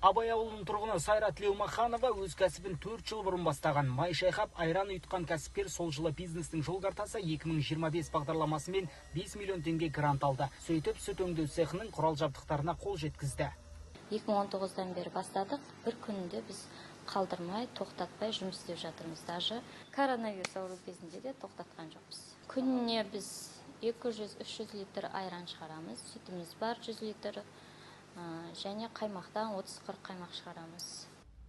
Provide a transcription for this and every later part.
Абай ауылының тұрғыны Сайра Тілеумаханова өз кәсібін 4 жыл бұрын бастаған. Май шайқап, айран ұйытқан кәсіпкер сол жылы «Бизнестің жол картасы 2025» бағдарламасымен 5 миллион теңге грант алды. Сөйтіп, сүт өңдеу цехының құрал жабдықтарына қол жеткізді. 2019-дан бері бастадық. Бір күнде біз қалдырмай, тоқтатпай жұмыс істеп жатырмыз. Даже коронавирус ауру кезінде де тоқтатқан жоқпыз. Күніне біз 200-300 литр айран шығарамыз. Сүтіміз бар 100 литр және қаймақтан 30-40 қаймақ шығарамыз.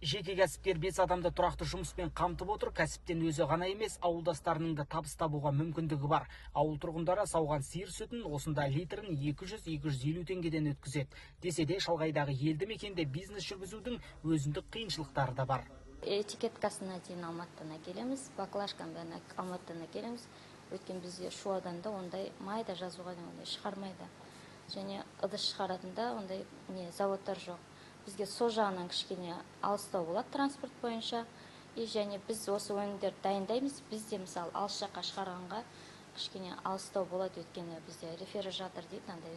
Жеке кәсіпкер 5 адамды тұрақты жұмыспен қамтып отыр. Кәсіптен өзі ғана емес, ауылдастарының да табыс табуға мүмкіндігі бар. Ауыл тұрғындары сауған сиыр сүтін осында литрін 200-250 теңгеден өткізеді. Десе де, шалғайдағы елді мекенде бизнес жүргізудің өзіндік қиыншылықтары да бар. Этикеткасына дейін Алматыдан әкелеміз, баклажканың бәрін Алматыдан әкелеміз. Өйткені бізде Шу ауданында ондай майда жазуға ондай шығармайды. Және ыдыс шығаратын да ондай не заводтар жоқ. Бізге сол жағынан кішкене алыстау болады транспорт бойынша. И және біз осы өнімдерді дайындаймыз. Біз де, мысалы, алыс жаққа шығарғанға кішкене алыстау болады, өйткені бізде рефрижератор дейді, андай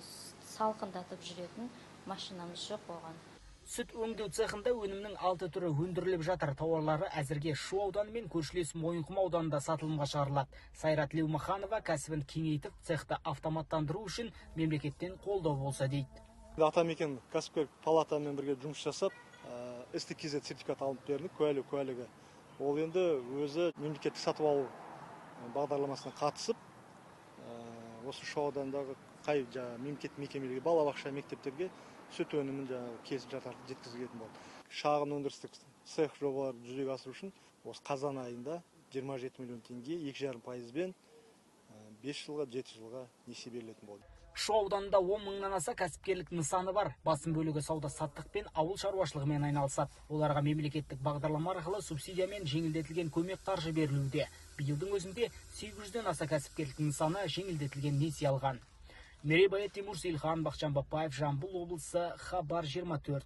салқындатып жүретін машинамыз жоқ оған. Сүт өңдеу цехында өнімнің алты түрі өндіріліп жатыр. Тауарлары әзірге Шу ауданы мен көршілес Мойынқұм ауданында сатылымға шығарылады. Сайра Тілеумаханова кәсібін кеңейтіп, цехты автоматтандыру үшін мемлекеттен қолдау болса дейді. «Атамекен» кәсіпкер палатамен бірге жұмыс жасап, СТКЗ сертификат алып бердік, куәлігі. Ол енді өзі мемлекеттік сатып алу бағдарламасына қатысып, осы Шу ауданындағы қай жаңағы мемлекеттік мекемелерге, балабақша, мектептерге сүт өнімін жаңағы келісімшарт арқылы жеткізілетін болды. Шағын өндірістік цех жобаларын жүзеге асыру үшін осы қазан айында 27 миллион теңге 2,5 пайызбен 5 жылға, 7 жылға несие берілетін болды. Шу ауданында 10 мыңнан аса кәсіпкерлік нысаны бар. Басым бөлігі сауда саттық пен ауыл шаруашылығымен айналысады. Оларға мемлекеттік бағдарлама арқылы субсидия мен жеңілдетілген көмек қаржы берілуде. Биылдың өзінде 800-ден аса кәсіпкерлік нысаны жеңілдетілген несие алған. Мерей Тимур Сейілхан, Бақытжан Бапаев, Жамбыл облысы, Хабар 24.